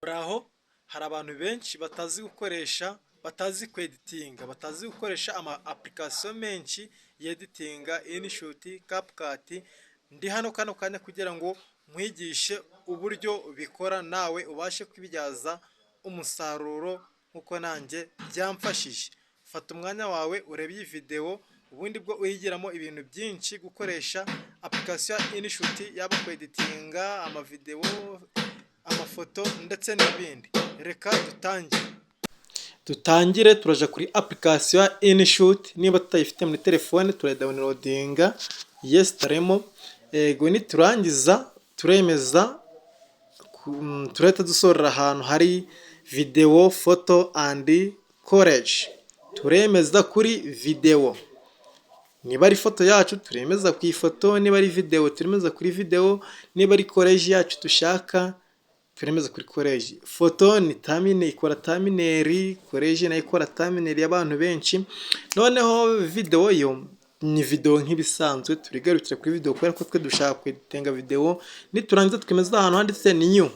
Muraho, hari abantu benshi batazi gukoresha, batazi kweditinga, batazi gukoresha ama application menshi yeditinga InShot, CapCut. Ndi hano kano kanya kugira ngo nkwigishe uburyo bikora, nawe ubashe kubibyaza umusaruro nk'uko nanjye byamfashije. Fata umwanya wawe urebe iyi videwo, ubundi bwo uyigiramo ibintu byinshi, gukoresha application ya InShot, yaba kweditinga amavidewo, amafoto ndetse n'ibindi. Reka dutangire. Dutangire turaja kuri application ya InShot. Niba tutayifite muri telefone, turayidownloadinga, yesitaremo. Ego, niturangiza turemeza, turahita dusorera ahantu hari video, photo and collage. Turemeza kuri videwo. Niba ari ifoto yacu, turemeza ku ifoto, niba ari videwo, turemeza kuri videwo, niba ari collage yacu dushaka, turemeza kuri collage. Foto ni thumbnail, ikora thumbnail, collage nayo ikora thumbnail y'abantu benshi, noneho videwo yo ni videwo nk'ibisanzwe. Turigarukira kuri videwo kubera ko twe dushaka kweditinga videwo. Niturangiza twemeza ahantu handitse new,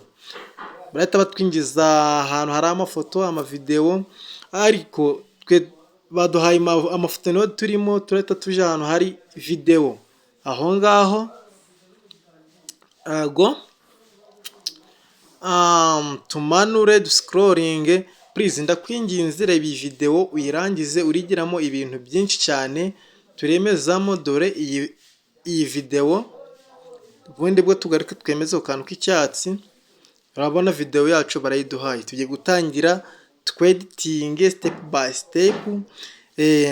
barahita batwinjiza ahantu hari amafoto, amavidewo, ariko twe baduhaye amafoto niyo turimo. Turahita tuja ahantu hari videwo aho ngaho. Ego, tumanure, duscrollinge. Please, ndakwinginze, reba iyi videwo uyirangize, urigiramo ibintu byinshi cyane. Turemezamo, dore iyi videwo. Ubundi bwo tugaruke twemeze ku kantu k'icyatsi. Urabona videwo yacu barayiduhaye. Tugiye gutangira tweditinge step by step.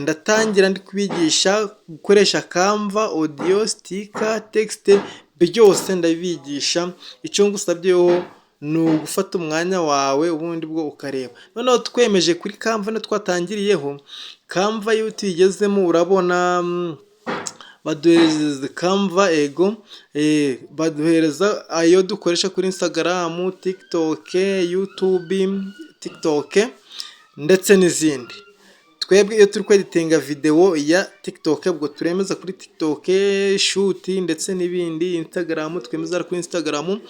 Ndatangira ndi kubigisha gukoresha Canva, audio, sticker, text, byose ndabibigisha. Icyo ngusabyeho ni ugufata umwanya wawe, ubundi bwo ukareba. Noneho twemeje kuri Canva niyo twatangiriyeho. Canva iyo tuyigezemo, urabona baduhereza Canva. Ego, baduhereza ayo dukoresha kuri Instagram, TikTok, YouTube, TikTok ndetse n'izindi. Twebwe iyo turi kweditinga videwo ya TikTok, ubwo turemeza kuri TikTok, Short ndetse n'ibindi, Instagram twemeza kuri Instagram.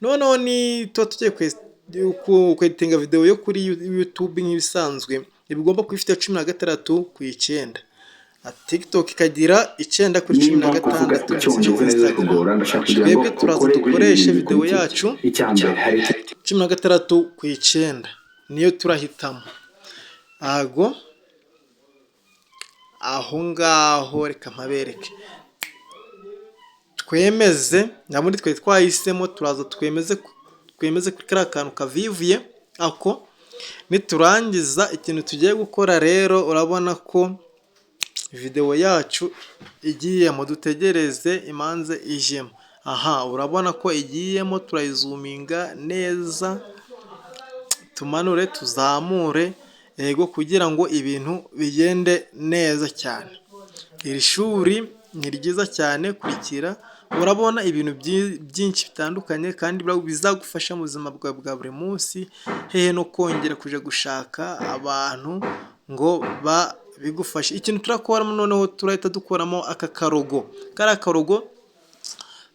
Noneho tuba tugiye kweditinga videwo yo kuri YouTube nk'ibisanzwe, iba igomba kuba ifite 16:9, TikTok ikagira 9:16 ndetse na Instagram. Twebwe turaza dukoreshe videwo yacu 16:9, niyo turahitamo. Ago aho ngaho, reka mpabereke. Twemeze nabundi twari twahisemo. Turaza twemeze kuri kariya kantu kavivuye ako. Niturangiza, ikintu tugiye gukora rero, urabona ko videwo yacu igiyemo. Dutegereze imanze ijemo. Aha urabona ko igiyemo. Turayizoominga neza, tumanure, tuzamure, yego, kugira ngo ibintu bigende neza cyane. Iri shuri ni ryiza cyane, kurikira, urabona ibintu byinshi bitandukanye kandi bizagufasha mu buzima bwawe bwa buri munsi, hehe no kongera kujya gushaka abantu ngo babigufashe. Ikintu turakoramo noneho, turahita dukuramo aka kalogo. Kariya kalogo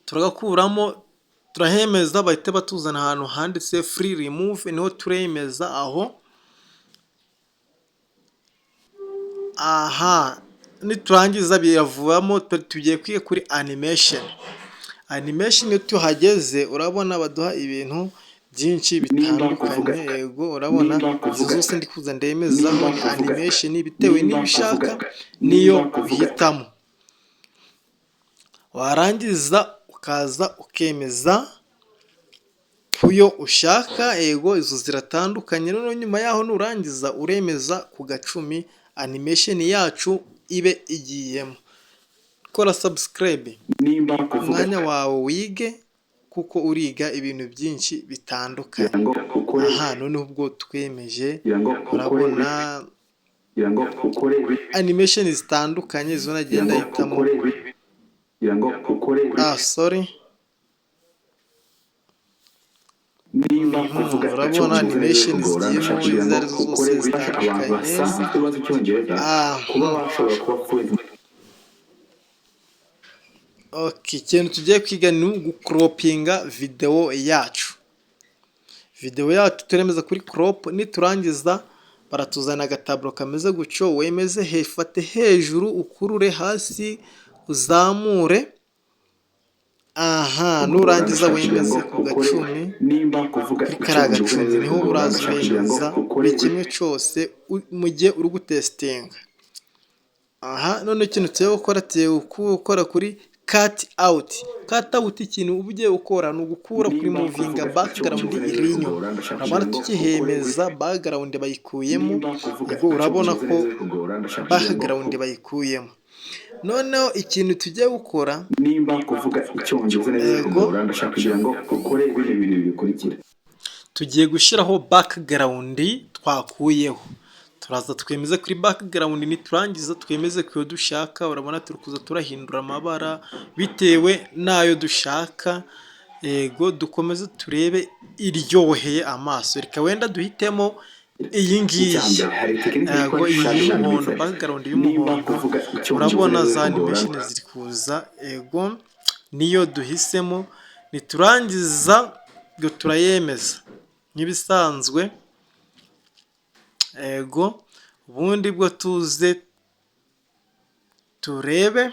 turagakuramo. Turahemeza, bahita batuzana ahantu handitse furi rimuve, niho turemeza aho. Aha niturangiza biravamo. Tugiye kwiga kuri animation. Animation iyo tuhageze, urabona baduha ibintu byinshi bitandukanye. Yego, urabona izo zose ndi kuza ndemezaho ni animation, bitewe n'iyo ushaka niyo uhitamo. Warangiza ukaza ukemeza kuyo ushaka. Yego, izo ziratandukanye. Noneho nyuma yaho nurangiza uremeza ku gacumi, animation yacu ibe igiyemo. Kora subscribe, umwanya wawe wige, kuko uriga ibintu byinshi bitandukanye. Aha noneho ubwo twemeje, urabona animation zitandukanye, izo nagiye ndahitamo. Ah, sorry. Urabona animation zigiyemo izo arizo zose zitandukanye. Ikintu tugiye kwiga ni ugucropinga videwo yacu. Videwo yacu turemeza kuri crop, niturangiza baratuzana agataburo kameze gutyo, wemeze, fate hejuru ukurure hasi uzamure. Aha nurangiza wemeze ku gacumi, kuri kariya gacumi niho uraza uremeza buri kimwe cyose mu gihe uri gutesitinga. Aha noneho ikintu tugiye gukora, tugiye gukora kuri cut out. Cut out, ikintu uba ugiye gukora ni ugukura kuri muvinga background iri inyuma. Urabona tukihemeza background bayikuyemo, ubwo urabona ko background bayikuyemo. Noneho ikintu tugiye gukora, Nimba kuvuga Icyongereza neza bikugora, ndashaka kugira ngo ukore bino bintu bikurikira. Tugiye gushyiraho background twakuyeho. Turaza twemeze kuri background, niturangiza twemeze ku yo dushaka. Urabona turi kuza turahindura amabara bitewe n'ayo dushaka. Yego, dukomeze turebe iryoheye amaso. Reka wenda duhitemo iyi ngiyi. Icya mbere, hari tekinike Yego, yitwa iyi Sharp y'umuhondo, Method. background Nimba y'umuhondo. kuvuga Icyongereza Urabona neza za bikugora, animation ziri kuza. Yego, niyo duhisemo. Niturangiza ngo turayemeza nk'ibisanzwe. Yego, ubundi bwo tuze turebe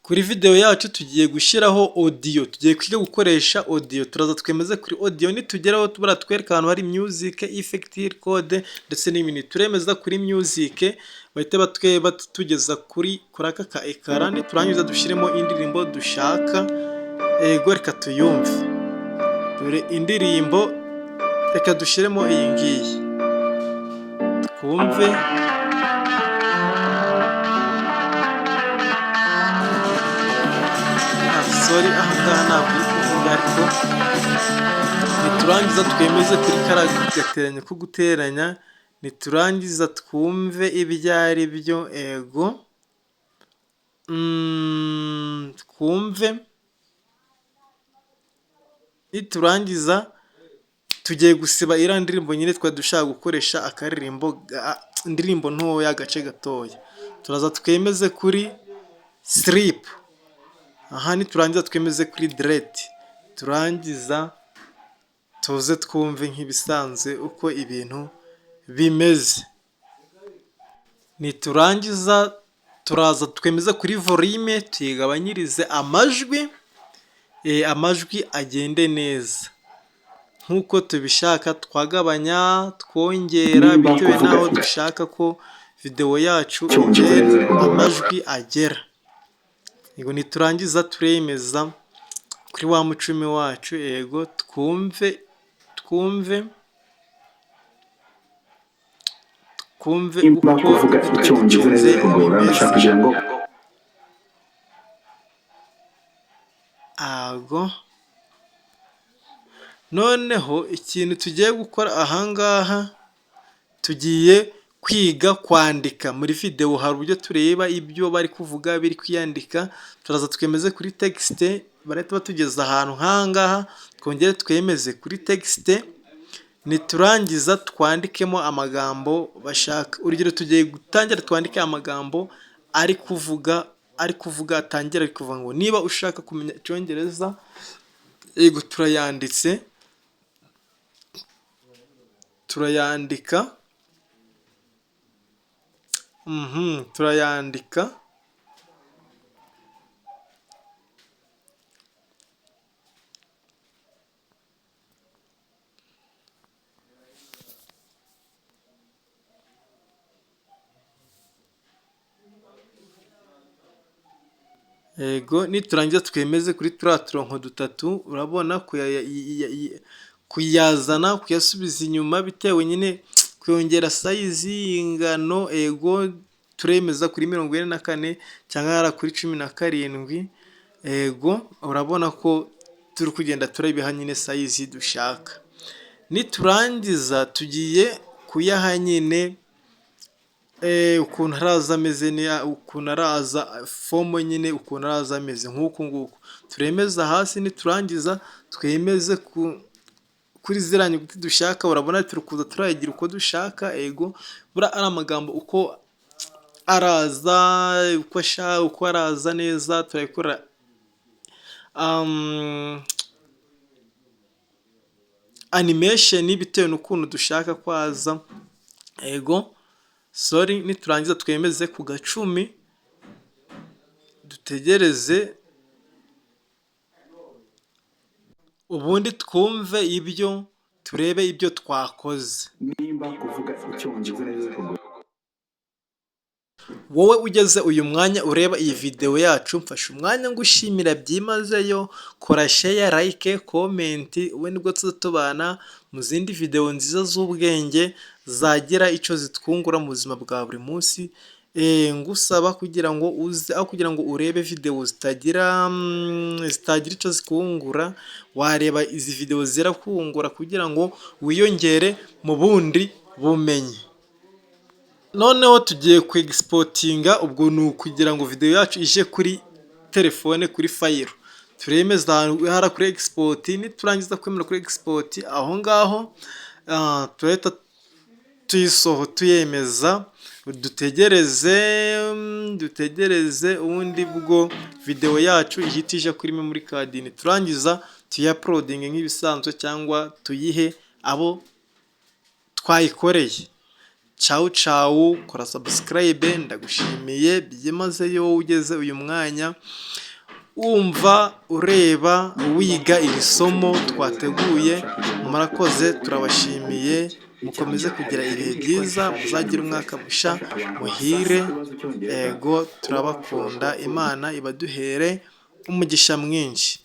kuri videwo yacu. Tugiye gushyiraho audio, tugiye kwiga gukoresha audio. Turaza twemeze kuri audio, nitugeraho baratwereka ahantu hari music, effect, record ndetse n'ibindi. Turemeza kuri music, bahite batugeza kuri aka ka écran. Niturangiza dushyiremo indirimbo dushaka. Yego, reka tuyumve. Dore indirimbo, reka dushyiremo iyi ngiyi twumve. Sorry, aha ngaha ntabwo iri kuvuga, ariko niturangiza twemeze kuri kariya gateranyo ko guteranya, niturangiza twumve ibyo ari byo. Ego, twumve. Niturangiza tugiye gusiba iriya ndirimbo nyine twari dushaka gukoresha, akaririmbo, indirimbo ntoya, agace gatoya. Turaza twemeze kuri skip. Aha niturangiza twemeze kuri delete, turangiza tuze twumve nk'ibisanzwe uko ibintu bimeze. Niturangiza turaza twemeze kuri volume, tuyigabanyirize amajwi, amajwi agende neza nk'uko tubishaka, twagabanya, twongera Nimba bitewe kuvuga n'aho dushaka ko videwo yacu Icyongereza igera, neza bikugora, amajwi agera. Yego, niturangiza turemeza kuri wa mucumi wacu. Yego, twumve, twumve, twumve Nimba uko kuvuga Icyongereza tweditinze neza bikugora, bimeze. ndashaka kugira ngo Ago, noneho ikintu tugiye gukora ahangaha, tugiye kwiga kwandika muri videwo. Hari uburyo tureba ibyo bari kuvuga biri kwiyandika. Turaza twemeze kuri text, barahita batugeza ahantu nk'ahangaha, twongere twemeze kuri text. Niturangiza twandikemo amagambo bashaka. Urugero, tugiye gutangira twandike amagambo ari kuvuga, atangira ari kuvuga ngo "Niba ushaka kumenya Icyongereza". Yego, turayanditse, turayandika, turayandika. Yego, niturangiza twemeze kuri turiya turongo dutatu. Urabona kuyazana, kuyasubiza inyuma, bitewe nyine kuyongera size, ingano. Ego, turemeza kuri 44 cyangwa hariya kuri 17. Ego, urabona ko turi kugenda turabiha nyine size dushaka. Niturangiza tugiye kuyaha nyine ukuntu araza ameze, ukuntu araza form nyine, ukuntu araza ameze nk'uku nguku. Turemeza hasi, niturangiza twemeze kuri ziriya nyuguti dushaka. Urabona turi kuza turayagira uko dushaka. Ego, buriya ari amagambo uko araza, uko ashaka, uko araza neza, turabikora. animation bitewe n'ukuntu dushaka ko aza. Ego, sorry, niturangiza twemeze ku gacumi, dutegereze, ubundi twumve ibyo, turebe ibyo twakoze. Nimba kuvuga Icyongereza neza bikugora. Wowe ugeze uyu mwanya ureba iyi videwo yacu, mfashe umwanya ngushimira byimazeyo. Kora share, like, comment, ubundi nibwo tuza tubana mu zindi videwo nziza z'ubwenge zagira icyo zitwungura mu buzima bwa buri munsi. Ngusaba kugira ngo uze, aho kugira ngo urebe videwo zitagira icyo zikungura, wareba izi videwo zirakungura kugira ngo wiyongere mu bundi bumenyi. Noneho tugiye ku exportinga, ubwo ni ukugira ngo videwo yacu ije kuri telefone, kuri file. Turemeza hariya kuri export. Niturangiza kwemera kuri export aho ngaho, turahita tuyisoho, tuyemeza, dutegereze, dutegereze, ubundi bwo videwo yacu ihita ija kuri memory card. Niturangiza tuyi uploadinge nk'ibisanzwe cyangwa tuyihe abo twayikoreye. Cawu cawu, kora subscribe, ndagushimiye byimazeyo wowe ugeze uyu mwanya wumva, ureba, wiga iri somo twateguye. Murakoze, turabashimiye, mukomeze kugira ibihe byiza, muzagire umwaka musha muhire. Ego, turabakunda, Imana ibaduhere umugisha mwinshi.